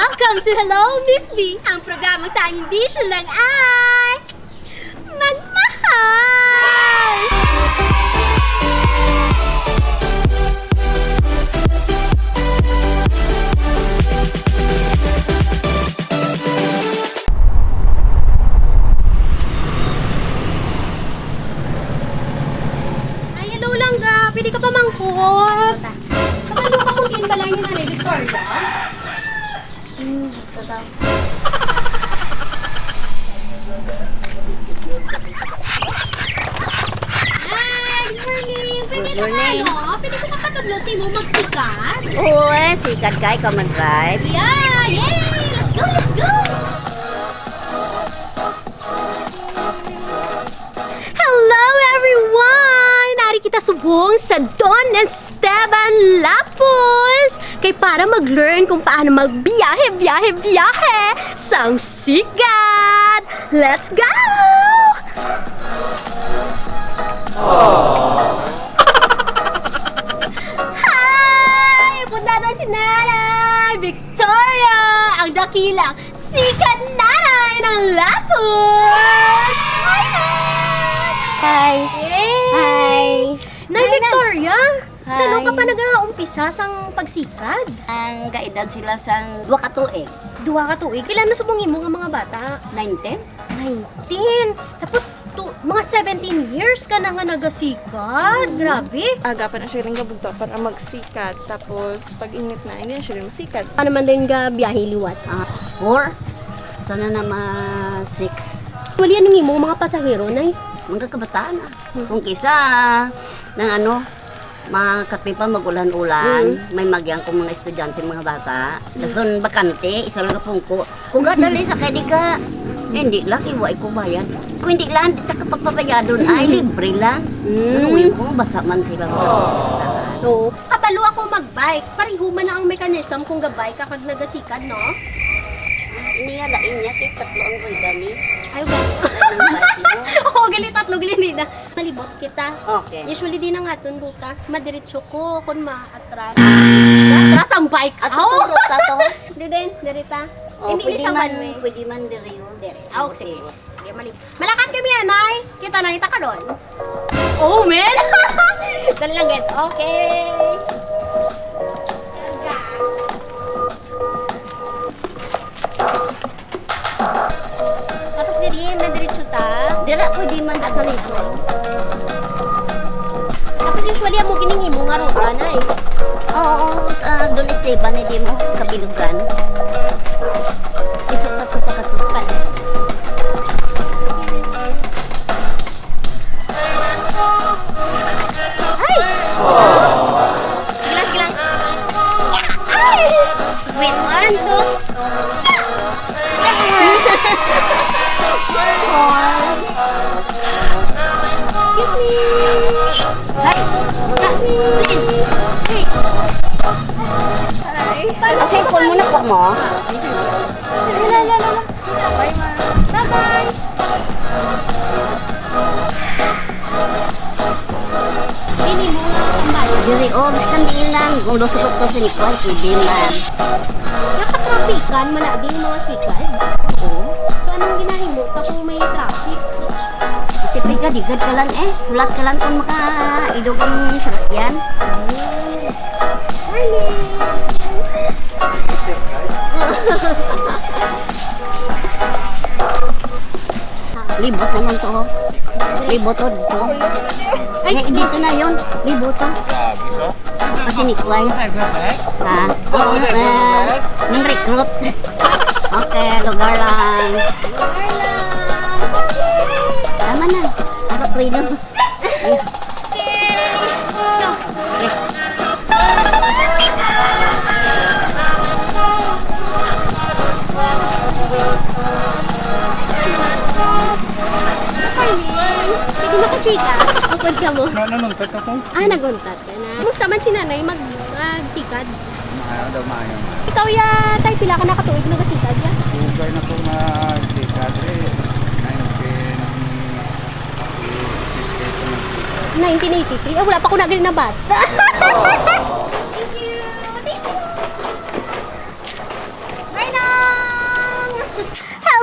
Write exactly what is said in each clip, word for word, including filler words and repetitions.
Welcome to Hello, Miss B! Ang programang tanging bisyo lang ay magmahal! Ay, hello, Langga. Pwede ka pamangkot? Sa Maluka mo din ba lang yung nanay Victoria? Hmm, totoo. Hi, good morning. Pwede Good ka morning. ano? Pwede ko makatudlo sa imo magsikat? Oo, eh, sikat ka, ikaw mag-drive. Yeah, yay! Let's go, let's go! Hello, everyone! Ari kita subong sa Don Esteban Lapuz kay para mag-learn kung paano magbiyahe, biyahe, biyahe sang sikat! Let's go! Hi! Punta na si Nanay Victoria, ang dakilang sikat nanay ng Lapuz! Hi, Nay! Hi! Hi! Nay Hi, Nay! Victoria, saan Hi! ka pa nag-uumpisa sang pagsikad? Ang gaedad sila sang duha ka tuig. Duha ka tuig? Pila na subong imo nga mga bata? Nine, ten. Nineteen? Tapos, to, mga seventeen years ka na nga nagasikad. Mm. Grabe. Aga pa na siya rin gabugtapan ang magsikat. Tapos, pag init na, hindi na siya rin magsikat. Ano man din ga biyahe liwat? Ah, four. Sana na ma six. Wali, anong imo, mga pasahero, Nay? Mga kabataan, ah. Hmm. Kung kisa, ng ano, mga kape pa, mag-ulan-ulan, Mm. may magyang kong mga estudyante, mga bata. Mm. Dason, bakante, isa lang ka pungko. Kung gadali sa kay di ka, hindi lang, iwa ko bayad. Kung hindi lang, di ta ka pagpabayadon, ay, Mm. libre lang. Mm. Ano ngayon kung basa man sila, mga bata? Oo. Kabalo ako mag-bike. Pareho man na ang mechanism kung ga-bike ka kag nagasikad, no? Niya, lain niya, kay tatlo ang gulda ni. Ay, wala. Ay, ang bike mo. Oo, gali tatlo, gali ni na. Malibot kita. Okay. Usually, di na nga ton ruta. Madiretso ko kung maatras. Atras ang bike. At Aw! Itong ruta to? Di din, diri ta. Oh, Hindi pwede siya man, one way. Pwede man diri, oh. Diri. Ah, okay. Sige. Di, mali. Malakat kami, anay. Kita na, kita ka doon. Oh, man! Dali lang, get. Okay. Tapos diri, madiretso ta. Dira, pwede man, Agaliso. Tapos usually, amo gining imo nga ruta na eh. Oo, sa Don Esteban, eh, di mo kabilugan. Iso, tatlo pa, tatlo pa. Ay! Oops! Sige lang, sige lang. Ay! Wait, one, two. Excuse me. Ay! Excuse me. Ay! Ang cellphone mo, nakuha mo? Wala, wala, wala. Bye, ma'am. Bye-bye. Dili mo nga pambayad. Diri, oh, basta diin lang. Kung dos ka to sa likod, pwede man. Nakatrafikan man na di yung mga sikad. Oo. So, anong ginahimo pa kung may traffic? Tipay ka, digad ka lang eh. Hulat ka lang kung makaidog ang sasakyan. Morning! Libot naman to, oh. Libot to, dito. Ay, eh, dito na yun. Libot to. Pasinikway. Ha? Oo, eh, nang recruit. Okay, lugar lang. Tama na. Ako, freedom. Pwede makachika? Upod ka mo? Na-, nanuntat ako. Ah, naguntat ka na. Kumusta man si nanay mag-, magsikad? Maayo daw, maayo. Ikaw, ya, tay, pila ka na ka tuig nagasikad, ya? Sugay na ko nga sikad, eh. Nineteen eighty-three ko nagsikad. Nineteen eighty-three? Ah, wala pa ko na gali nabata. Thank you! Thank you! Bye,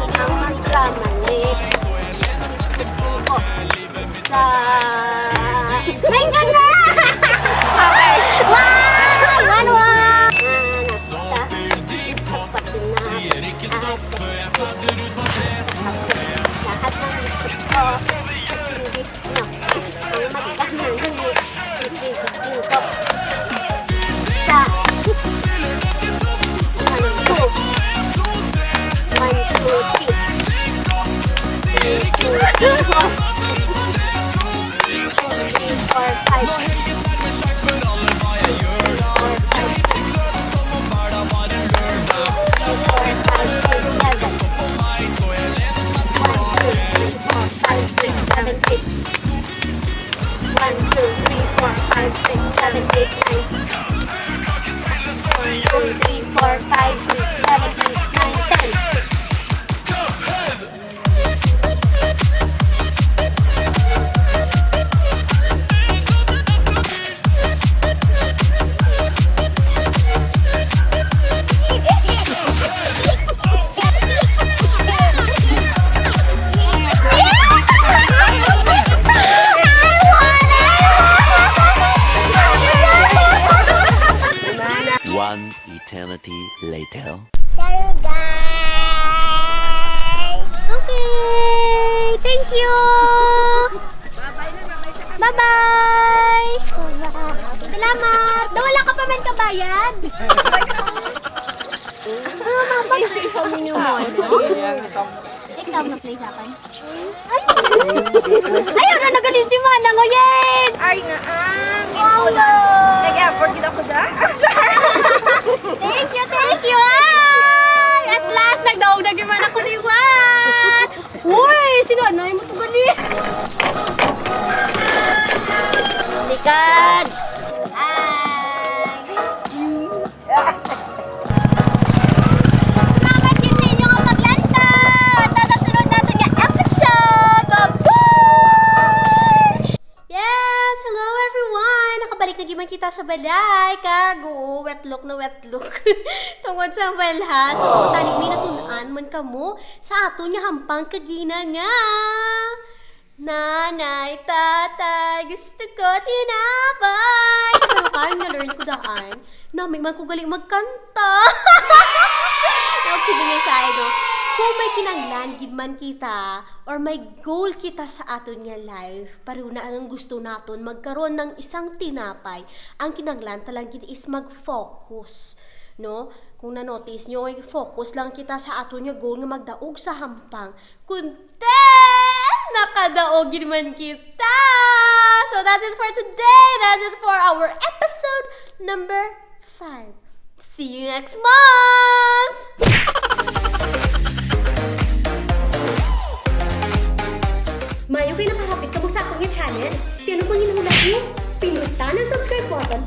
Ang magkamali. Sa... May ganda! Okay. One! One, one! Ah, nasa. Pati na. Ah, lahat ng gusto ko. Hindi. No. Ang mali. Ang mali. Hindi. Hindi ko. Sa. One, two. One, two, three. Three, four, five. Four, five, six. Four, five, six, seven. One, two, three, four, five, six, seven, eight. One, two, three, four, five, six, seven, eight, nine. One, two, three, four, five, six, seven, eight, nine, ten. One eternity later. Hello, guys! Okay! Thank you! Bye-bye! Salamat! Daw wala ka pa man kabayad? Ikaw na play sa akin. Ay! Ayaw na, nagaling si Manang Oyen! Ay nga, ang Wow! Nag-effort gid ako, da? Thank you, thank you! Ay! At last, nagdaog na gyud man ako liwat! Uy! Si Nanay mo to gali! Sikat! Ay! Salamat gyud sa inyo nga paglantaw sa kasunod naton nga episode. Babush! Yes! Hello, everyone! Nakabalik na gyud man kita sa balay. Kag, oo, wet look na wet look. Tungod sa balha. So, tani may natun-an man kamo sa aton nga hampang kagina nga Nanay, tatay, gusto ko tinapay. Pero karon na-learn ko daan, nami man ko gali magkanta. No, kidding aside, no? Kung may kinahanglan gid man kita or may goal kita sa aton nga life, pareho na ang gusto naton magkaroon ng isang tinapay, ang kinahanglan ta lang gid is mag-focus, no? Kung na-notice nyo, focus lang kita sa aton nga goal nga magdaog sa hampang. Kunti! Nakadaog gid man kita! So that's it for today! That's it for our episode number five. See you next month! Mayo kay nakahapit kamo sa akong channel. Kaya ano pang hinuhula niyo? Pindutan ang subscribe button